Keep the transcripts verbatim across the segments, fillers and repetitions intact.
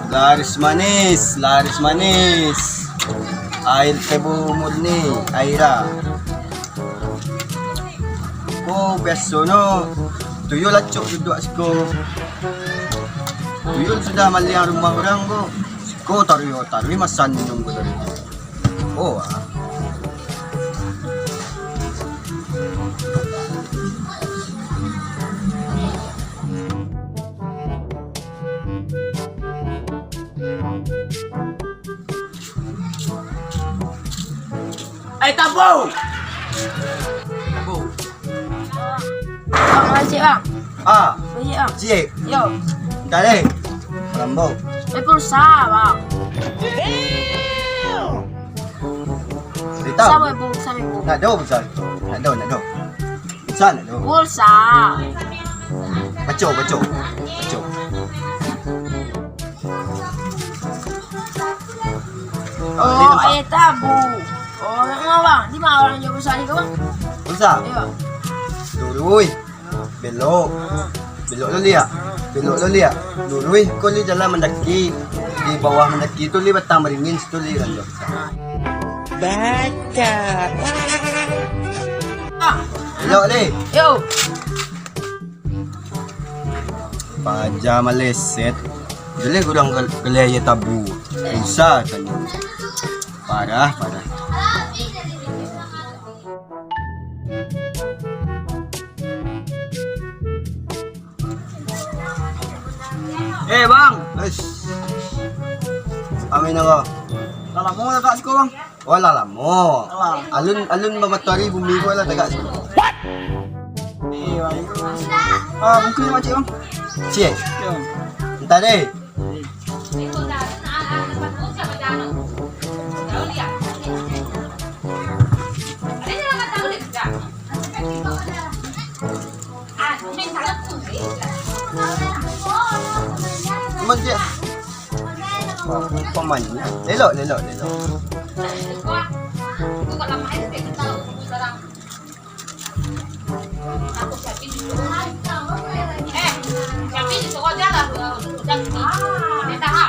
Laris manis, laris manis. Air tebu murni, aira. Oh, biasonyo tuyul acok duduak siko. Tuyul sudah maliang rumah urang ko. Siko taruih, taruih masan minum ko tadi. Oh, ah. Ai, tabu! Tabu. Bang, bajik, Bang. Ah. Bajik, Bang. Cik. Yo. Mintak deh. Lambo. Eh, pulsa, Bang. Cerita. Pulsa, Bang, pulsa, Bang. Nak do, pulsa. Nak do, nak do. Pulsa, nak do. Pulsa. Baco, baco. Baco. Oh, aia tabu. Oh, nak ma, Bang? Di ma urang jual pulsa ko, Bang? Pulsa? Iyo. Lurui. Belok. Belok lo liak. Belok lo liak. Lurui ko li jalan mandaki. Di bawah mandaki tu li batang baringin, situ li urang jual pulsa. Baco. Ah. Belok li. Yo. Paja maleset. Jeleh urang kal-, kalai aia tabu. Susah tadi. Parah, parah. Eh, Bang. Eish. Amin, Allah. Lah lamo tagak siko, Bang? Walah lamo. Alah. Alun, alun bamatoari bumi ko lah tagak siko. Eh, baik. Ah, mungkin makcik, Bang. Cik. Yo. Entah deh. Cuman dia pemainnya. Lelok, lelok, lelok.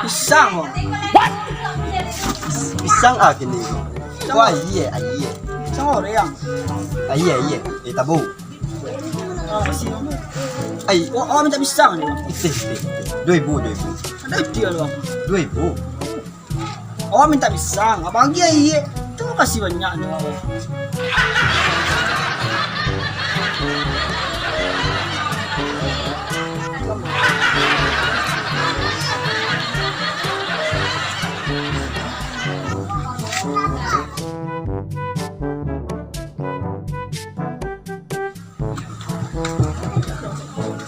Pisang, oh. Pisang ah kini. Wah, iya, iya. Pisang goreng. Iya, iya. Eh, tabu. Ah, masih, Bang. Ai. Oh, oh, minta pisang ni, Bang. Itih, itih, itih. Dua ribu, dua ribu. Ada dia, Bang. Dua ribu. Oh, minta pisang. Abang bagi aia. Terima kasih banyak, Bang.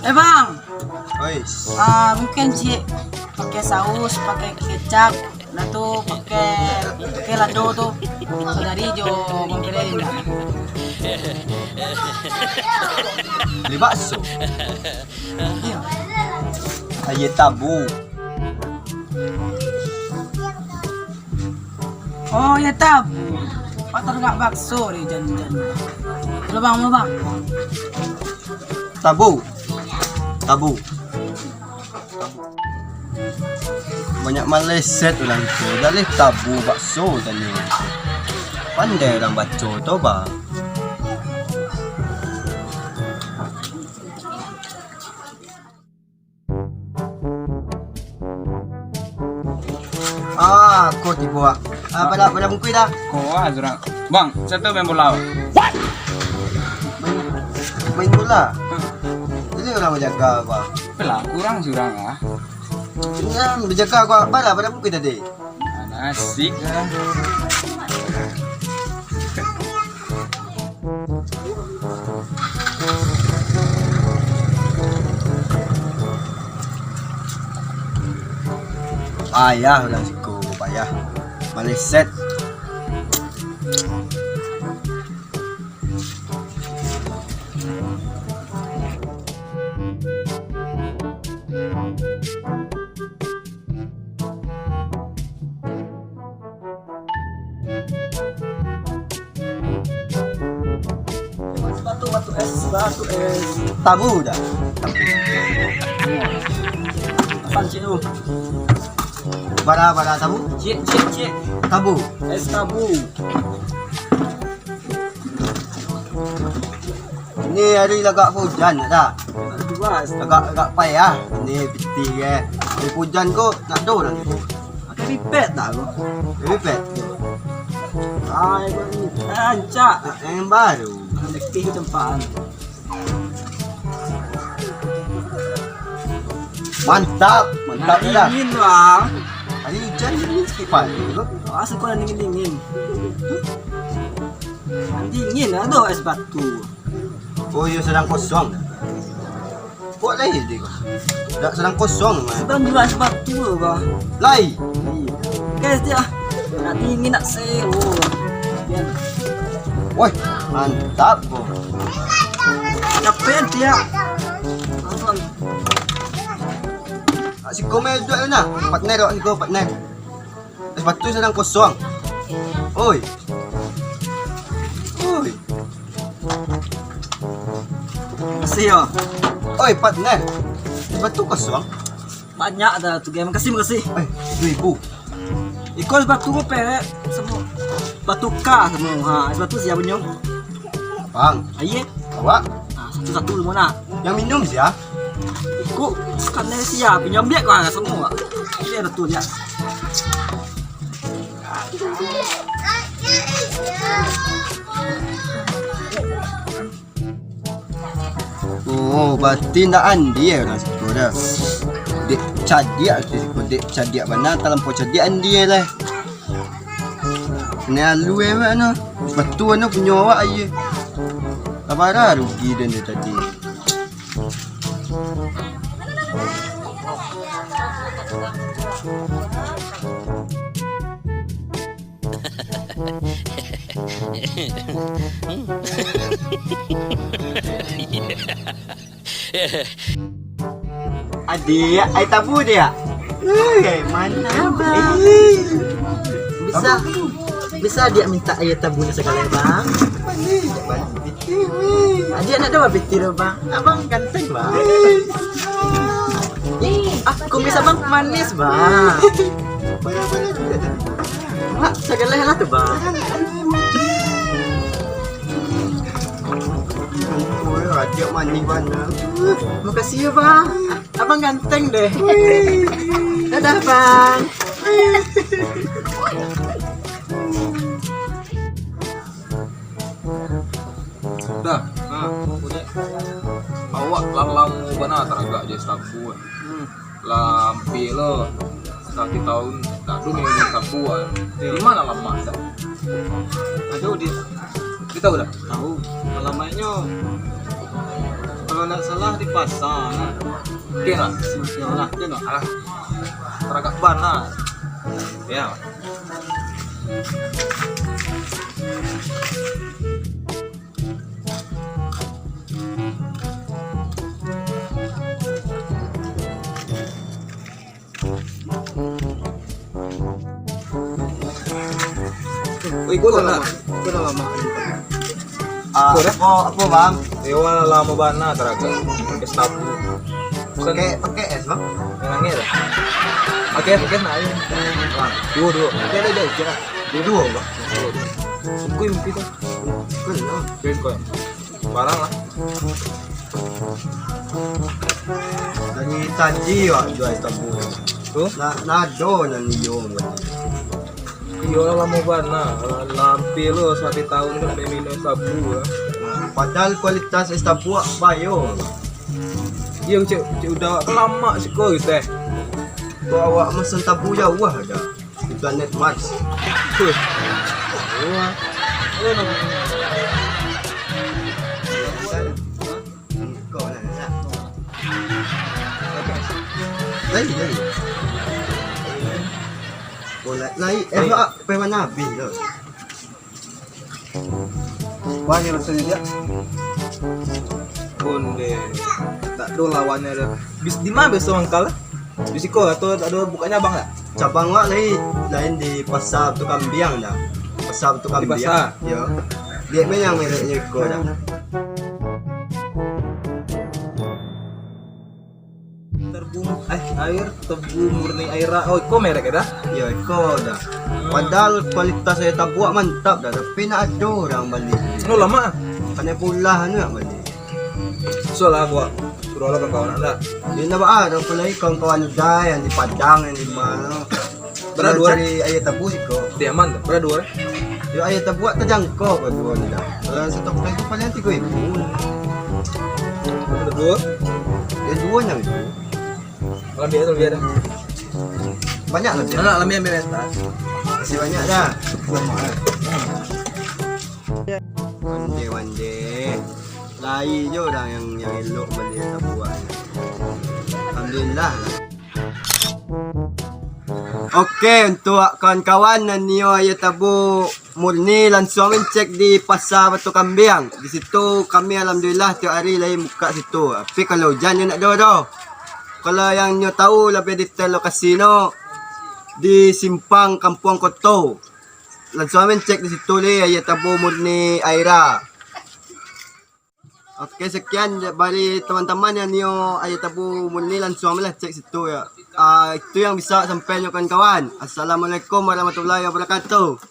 Eh, Bang. Oi. Ah, mungkin ciek pakai saus, pakai kecap, dah tu pakai, pakai lado tu. Saudari jo Bang Keren. Beli bakso. Iyo. Aia tabu. Oh, ya, tabu. Patah gak bakso deh, jan-jan. Lo, Bang, lo, Bang. Tabu. Tabu. Banyak maleset urang tu. Dah leh tabu bakso tadi. Pandai urang baco tu, Bang. Ah, ko tibo, ah. Ah, pada, pada bungkuih dah. Ko, ah, surang. Bang, satu main bola. Main, main bola? Hmm. Jadi urang bajaga, Bang? Apolah, urang surang, ah. Inyo bajaga ko, pada, pada bungkuih tadi. Mana asik, ah. Payah urang siko, payah. Maleset. Batu, batu es, batu es. Tabu dah. Pancik tu. Bara, bara tabu? Cik, cik, cik. Tabu. Es tabu. Ni hari lagak hujan dah. Lagak, lagak payah. Ni pitih ke. Ni hujan ko nak do dah. Pakai pipet dah ko. Pipet. Ai, rancak. Yang baru. Letih tempat. Mantap, mantap dah. Dingin, Bang. Hari hujan dingin sikit, Pak. Ah, suka dingin-dingin. Dingin, ado es batu. Oh, iyo, sadang kosong. Kok lai di ko? Dak sadang kosong, man. Sadang jual es batu, Bang. Lai. Guys, dia nak dingin, nak sewa. Woi, mantap ko. Capek dia. Langsung. Ah, siko mah duduak tu nah. Partner awak siko, partner. Es batu sadang kosong. Oi. Oi. Makasih yo. Oi, partner. Es batu kosong. Banyak dah tu game. Makasih, makasih. Eh, dua ribu. Iko es batu ko perek samo. Batu ka samo. Ha, es batu sia punyo? Bang. Aia? Awak? Ha, satu-satu samo nak. Yang minum sia? Iko, sekarang sia punyo, ambiak ko samo. Ambiak dah tu, ambiak. Oh, berarti ndak andie lah siko dah. Dek cadiak tu siko, dek cadiak bana, talampau cadiak andie lah. Kena alu eh, Mak, no. Batu anu punyo awak aia. Lah bara rugi den tu tadi. Adiak, aia tabu, Diak. Eh, mana, Bang? Eh. Bisa, bisa Diak minta aia tabu ni sagalo, Bang? Adiak nak ado pitih tu, Bang. Abang ganteng, Bang. Ah, kumis Abang manis, Bang. Mak, sagalo lah tu, Bang. Adiak manih bana. Makasih yo, Bang. Abang ganteng deh. Dadah, Bang. Dah. Ha. Awak lah lamo bana taragak jo es tabu. Hmm. Lah ampia lo satu taun dak ado minum es tabu, ah. Iyo. Di ma alamat dah? Ado di... Di tau dah? Tau. Alamatnyo, kalau ndak salah, di pasa, nah. Oke lah. Oke lah, oke lah. Alah. Taragak bana. Yo. Oi, kau nak? Kau nak lama? Ah, apo, apo, Bang? Dewa lamo bana taragak. Es tabu. Pakai, pakai es, Bang? Yang nangis lah. Pakai, pakai nak aja. Bang. Duo, duo. Pakai ada jauh, kira. Duo, duo, Bang. Duo, duo. Sukui mungkin tu. Sukui lah. Sukui, sukui. Barang lah. Dari tadi awak jual tabu. Tu? Na-, nado nan iyo. Iyo lah, lamo bana. Lah, lah ampia lo satu taun dak minum tabu lah. Padahal kualitas es tabu awak bayo. Iyo, cek, cek udah awak kan lamak siko gitu eh. Tu awak masan tabu jauah dah. Di planet Mars. Wah. Lai, lai. Oh, lai, lai. Eh, ah, pai mano abih tu? Wah, ni rasonyo, Diak. Onde. Tak ado lawannyo dah. Bis, di ma biaso mangkal? Di siko atau ado buka cabang tak? Cabang wak lai, lain di Pasar Batu Kambiang dah. Pasar Batu Kambiang. Di pasar? Yo. Diak mah nan mereknyo iko dah. Terbung-, Aia Tebu Murni Aira. Oh, iko merek dah? Yo, iko dah. Padahal kualitas aia tabuak mantap dah, tapi nak ado urang bali. No lama. Kanai pulah anu nak bali. Soalnya buat suruh lah kawan-kawan anda. Dia nak ba ah, apalagi kawan-kawan udah yang di Padang, yang di mana. Bara duo? Cari aia tabuak siko. Di aman tu. Bara duo? Yo, aia tabuak tajangkau bara duo ni dah. Kalau satu pakai tu paling tigo ribu. Bara duo? Yo, duo enam ribu. Kalau biasa, biasa dah. Banyak lah. Nak, nak, ambil, ambil, ambil. Masih banyak dah. Wande, wande. Lai jo urang yang, yang elok bali tabuak. Alhamdulillah. Oke, untuk kawan-kawan nan nio aia tabuak Murni, lansuang mancek di Pasar Batu Kambiang. Di situ kami alhamdulillah tiok hari lai buka situ. Tapi kalau ujan nyo ndak ado doh. Kalau yang nyo tahu labiah detail lokasi no di Simpang Kampuang Koto. Lansuang mancek di situ lai, aia tabuak Murni Aira. Oke, sekian dari teman-teman yang nio aia tabuak Murni, lansuang lah cek situ ya. Ah, itu yang bisa sampai nyo kawan-kawan. Assalamualaikum warahmatullahi wabarakatuh.